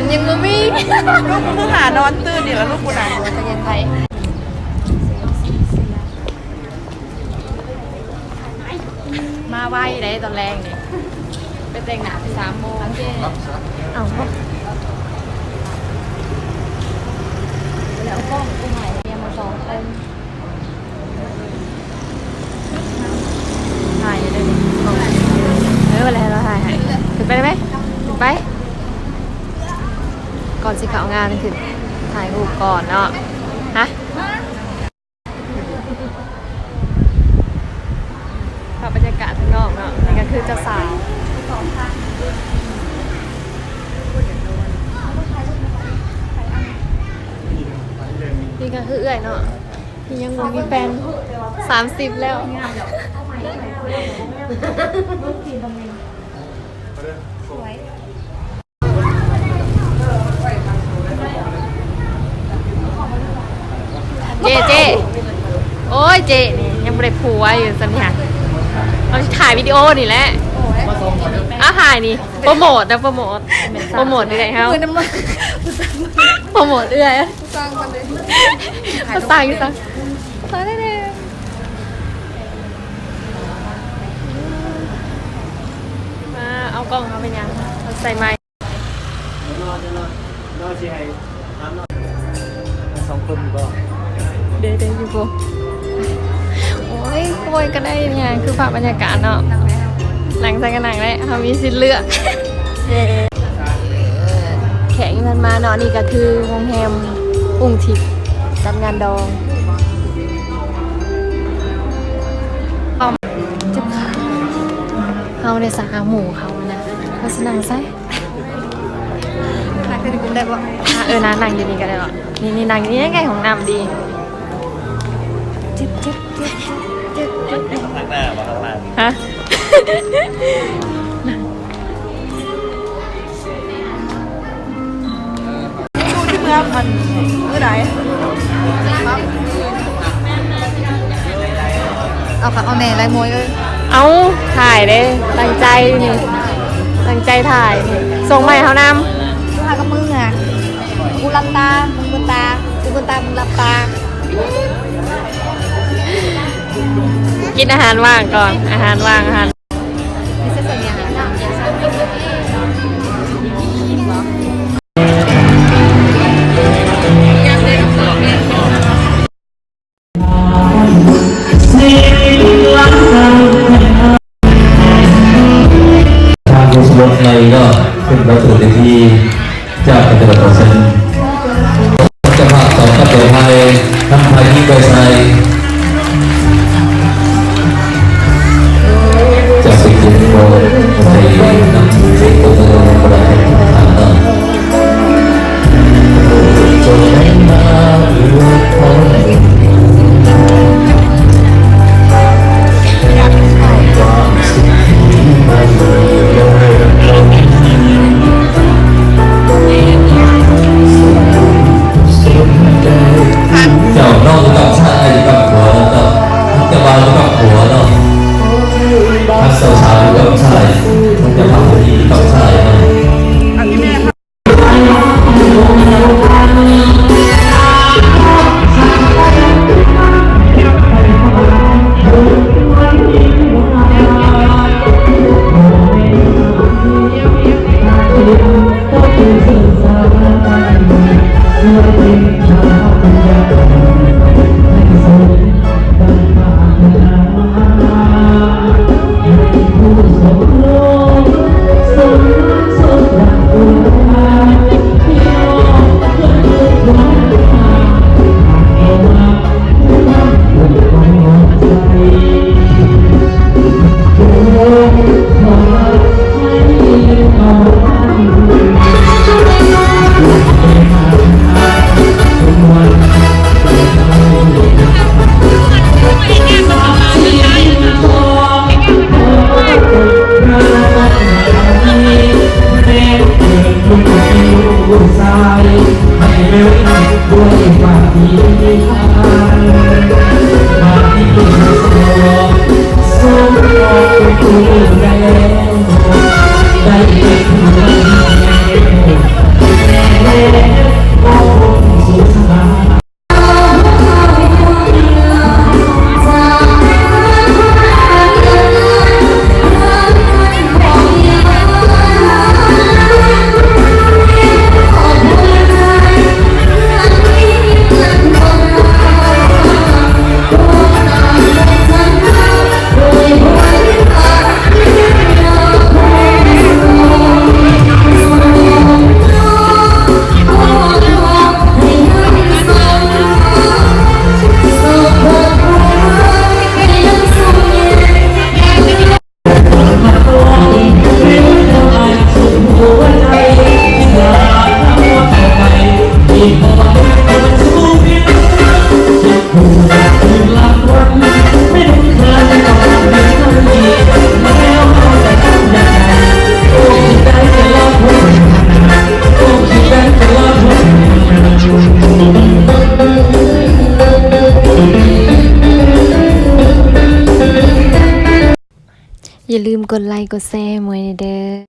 ຍັງບໍ່ມີ ລູກ ກູຫານອນຕື່ນນີ້ລະລູກ ກູນະ. ມາໄວເດ້ຕອນແລງນີ້ ໄປແຕ່ງໜ້າແຕ່ສາມໂມງ. ເອົ້າ ແລ້ວກ້ອງກູໃຫ້ເມຍມາສອງຄົນ. ຖ່າຍຢູ່ເດີນີ້ ເອີ ວ່າແລ້ວເຮົາຖ່າຍໃຫ້. ຂຶ້ນໄປໄດ້ໄໝ? ຂຶ້ນໄປ. ກ່ອນຊິເຂົ້າງານ ຂຶ້ນຖ່າຍຮູບກ່ອນເນາະ. ຮະ? ພາບບັນຍາກາດຂ້າງນອກເນາະ. ນີ້ກໍຄືເຈົ້າສາວ ນີ້ກໍຄືເອື້ອຍເນາະ. ຍັງບໍ່ມີແຟນ ສາມສິບແລ້ວ. ເຈ້ ເຈ້ ໂອ້ຍ ເຈ້ນີ້ຍັງບໍ່ໄດ້ຜົວຢູ່ຊັ້ນນີ້ຫະ. ເຮົາຊິຖ່າຍວິດີໂອນີ້ແຫຼະ. ເອົາ ຖ່າຍນີ້ ໂປຣໂມດນະ ໂປຣໂມດ ໂປຣໂມດເອື້ອຍເຮົາ ໂປຣໂມດເອື້ອຍ. ສ້າງມັນເລີຍ ມາສ້າງຢູ່ຊັ້ນ ຕາຍແລ້ວເດ້. ມາເອົາກ້ອງເຮົາໄປຫຍັງ ເຮົາໃສ່ໄມ. ສອງຄົນຢູ່ບໍ່? ເດ້ ເດ້ຢູ່ບໍ່? ໂອ້ຍ ໂອ້ຍ ກໍໄດ້ຫຍັງ ຄືພາບບັນຍາກາດເນາະ. ນັ່ງໃສກໍນັ່ງແຫຼະ ເຮົາມີສິດເລືອກ. ແຂກທີ່ຜ່ານມາເນາະ ນີ້ກໍຄືໂຮງແຮມກຸ້ງທິບ ຈັດງານດອງ. ເຮົາໄດ້ສາຫາໝູ່ເຂົານະ ເຮົາຊິນັ່ງໃສ? ນັ່ງຢູ່ນີ້ກໍໄດ້ບໍ່? ອ່າ ເອີ ນັ່ງ ນັ່ງຢູ່ນີ້ກໍໄດ້ເນາະ. ນີ້ ນີ້ນັ່ງຢູ່ນີ້ ໃກ້ຫ້ອງນ້ຳດີ. ຈິບ ຈິບ ຈິບ ຈິບ ຈິບ ຈິບ. ຂ້າງໜ້າບໍ່ ຂ້າງຫຼັງ? ຮະ? ນັ່ງ. ຢູ່ທີ່ເມືອງອັນມື້ໃດ? ເອົາຄັກເອົາແນ່ໄລ່ມວຍເອີຍ. ເອົາ ຖ່າຍເດ້ ຕັ້ງໃຈນີ້ ຕັ້ງໃຈຖ່າຍນີ້ ສົ່ງມາໃຫ້ເຮົານຳ. ກູຫາກັບມຶງອະ ກູຫຼັບຕາ ມຶງເປີດຕາ ກູເປີດຕາ ມຶງຫຼັບຕາ. ກິນອາຫານວ່າງກ່ອນ ອາຫານວ່າງ ອາຫານ ທາງຜູ້ສະໝັກໃນເນາະ ຂຶ້ນມາຂຶ້ນເວທີ ຈາກປະເທດລາວເຊັ່ນ ເຈົ້າພາບສອງກັບໂດຍໄທ ທັງຝ່າຍຍິງໂດຍໄທ ຈະເປັນກຸ່ມໂມໄທນຳເສຍງຕົບມືປະດັບທັງສາມເນາະ. ເຈົ້ານ້ອງຢູ່ກັບຊາຍ ອ້າຍຢູ່ກັບຜົວເນາະ ເຈົ້າ ເຈົ້າບ່າວຢູ່ກັບຜົວເນາະ ທັງສາວຢູ່ກັບຊາຍ ທັງເຈົ້າບ່າວຜູ້ຍິງຢູ່ກັບຊາຍເນາະ. ຢ່າລືມກົດໄລກົດແຊໃຫ້ມວຍແດ່ເດີ້.